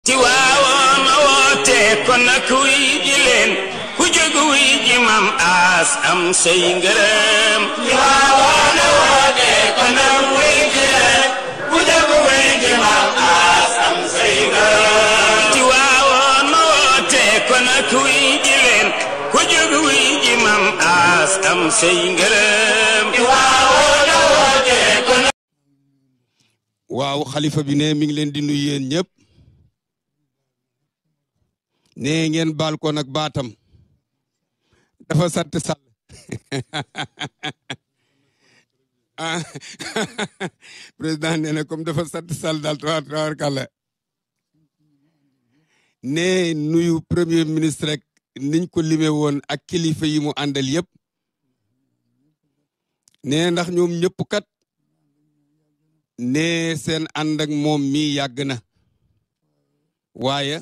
Tiwaawoon a woote kon nag wuy ji leen ku jóg wuy ji mam aas am say ngërëm. Tiwaawoon a woote kon nag wuy ji leen ku jóg wuy ji mam aas am say ngërëm. Tiwaawoon a woote kon nag wuy ji leen ku jóg wuy ji mam aas am say ngërëm. Tiwaawoon a woote kon. waaw xalifa bi ne mi ngi leen di nuyu yéen ñëpp. ne ngeen baal ko nag baatam dafa sant sall président nee na comme dafa sant sall daal tabaarkalla ne nuyu premier ministre rek niñ ko lime woon ak kilifa yi mu àndal yëpp ne ndax ñoom ñëpp kat ne seen ànd ak moom mi yàgg na waaye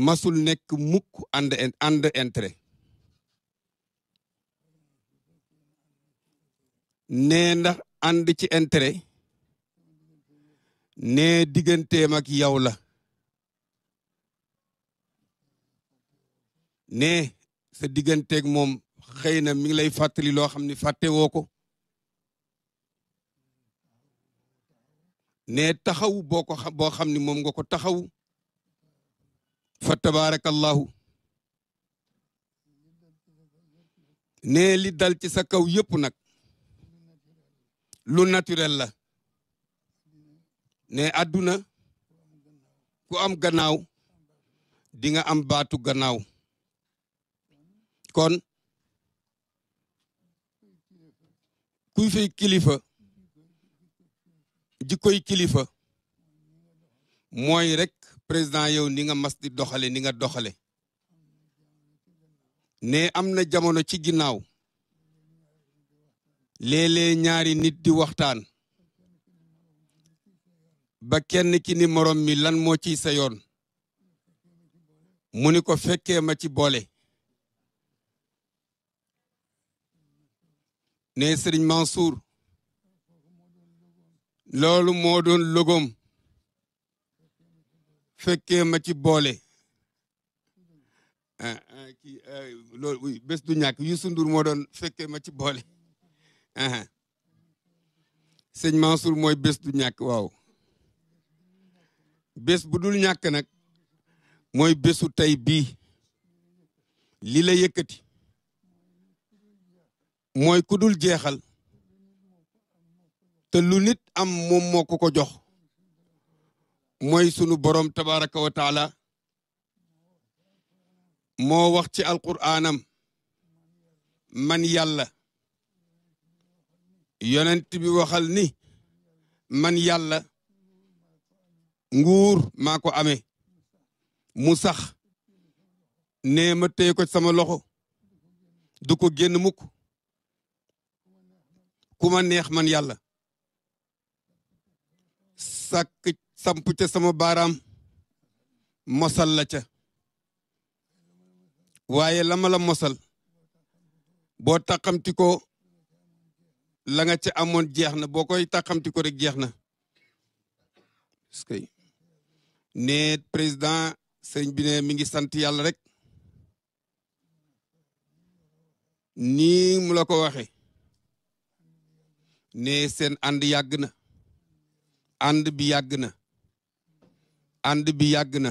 masul nekk mukk ànd intérêt ne ndax ànd ci intérêt ne digganteem ak yow la ne sa digganteeg moom xëy na mi ngi lay fàttali loo xam ni fàtte woo ko ne taxaw boo xam ni moom nga ko taxaw fa tabaarakallahu ne li dal ci sa kaw yëpp nag lu naturel la ne àdduna ku am gannaaw di nga am baatu gannaaw kon kuy fay kilifa jikkoy kilifa mooy rek président yow ni nga mas di doxale ni nga doxale ne am na jamono ci ginnaaw léeg-léeg ñaari nit di waxtaan ba kenn ki ni morom mi lan moo ciy sa yoon mu ni ko fekkee ma ci boole ne Serigne Mansour loolu moo doon logom fekkee ma ci boole loolu bés du ñàkk Youssou Ndour moo doon fekkee ma ci boole sëñ Mansour mooy bés du ñàkk waaw bés bu dul ñàkk nag mooy bésu tey bii li la yëkkati mooy ku dul jeexal te lu nit am moom moo ko jox mooy sunu borom tabaraka wa taala moo wax ci alquraanam man yàlla yonent bi waxal ni man yàlla nguur maa ko amee mu sax nee ma téye ko sama loxo du ko génn mukk ku ma neex man yàlla sàkk samp ca sama baaraam mosal la ca waaye la ma la mosal boo taxamti ko la nga ca amoon jeex na boo koy taxamti ko rek jeex na ne président sëñ bi ne mi ngi sant yàlla rek nii mu la ko waxe ne seen ànd yàgg na ànd bi yàgg na ànd bi yàgg na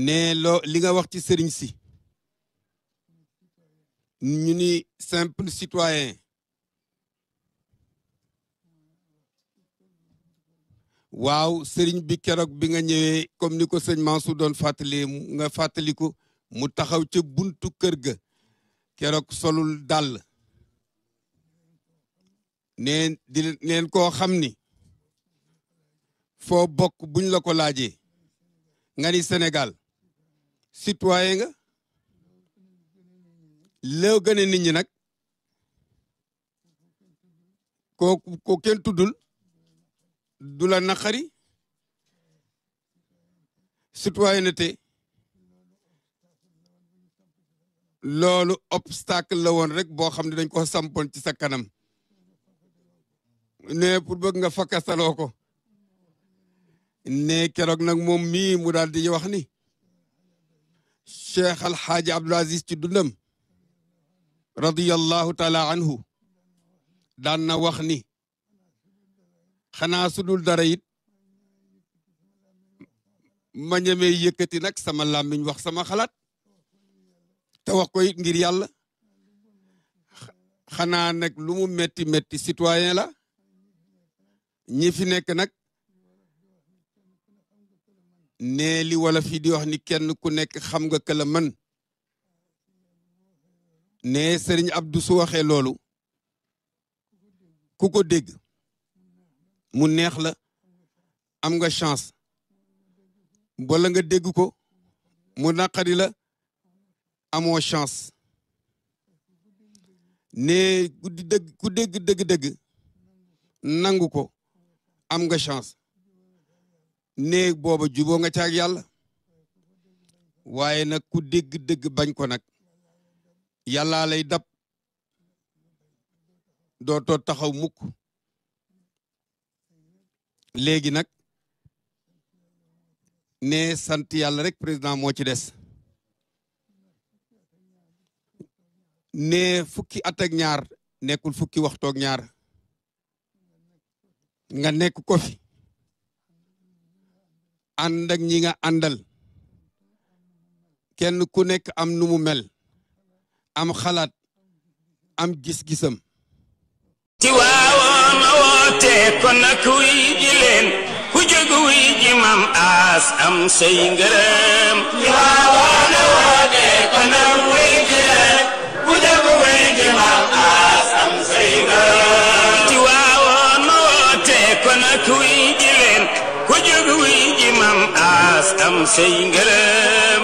ne loo li nga wax ci sëriñ si ñu ni simple citoyen waaw sëriñ bi keroog bi nga ñëwee comme ni ko sëñ Mansour doon fàttali nga fàttaliku mu taxaw ca buntu kër ga keroog solul dàll neen koo xam ni foo bokk buñ la ko laajee nga ni Sénégal citoyen nga loo gën a nit ñi nag ko kenn tuddul du la naqari citoyenneté loolu obstacle la woon rek boo xam ne dañ ko sampoon ci sa kanam ne pour bëgg nga fakkasaloo ko ne keroog nag moom mii mu daal di wax ni Cheikh Alxaaji Abdul Aziz ci dundam radiyallahu taala anhu daan na wax ni xanaa su dul dara it ma ñemee yëkkati nag sama làmmiñ wax sama xalaat te wax ko it ngir yàlla xanaa nag lu mu metti metti citoyen la ñi fi nekk nag ne li wala fi di wax ni kenn ku nekk xam nga ka la mën ne Serigne Abdou su waxee loolu ku ko dégg mu neex la am nga chance wala nga dégg ko mu naqari la amoo chance ne ku dégg dëgg nangu ko am nga chance ne booba juboo nga caag yàlla waaye nag ku dégg dëgg bañ ko nag yàllaa lay dab dootoo taxaw mukk léegi nag ne sant yàlla rek président moo ci des ne fukki at ak ñaar nekkul fukki waxtoog ñaar nga nekk ko fi ànd ak ñi nga àndal kenn ku nekk am nu mu mel am xalaat am gis-gisam ci waawoon a woote kon nag wuy ji leen ku jóg wuy ji mam aas am say ngërëm ci waawoon a woote kon nag wuy ji leen ku jóg wuy ji mam aas am say ngërëm ci waawoon a woote kon nag wuy ji leen ku jóg wuy ji mam aas am say ngërëm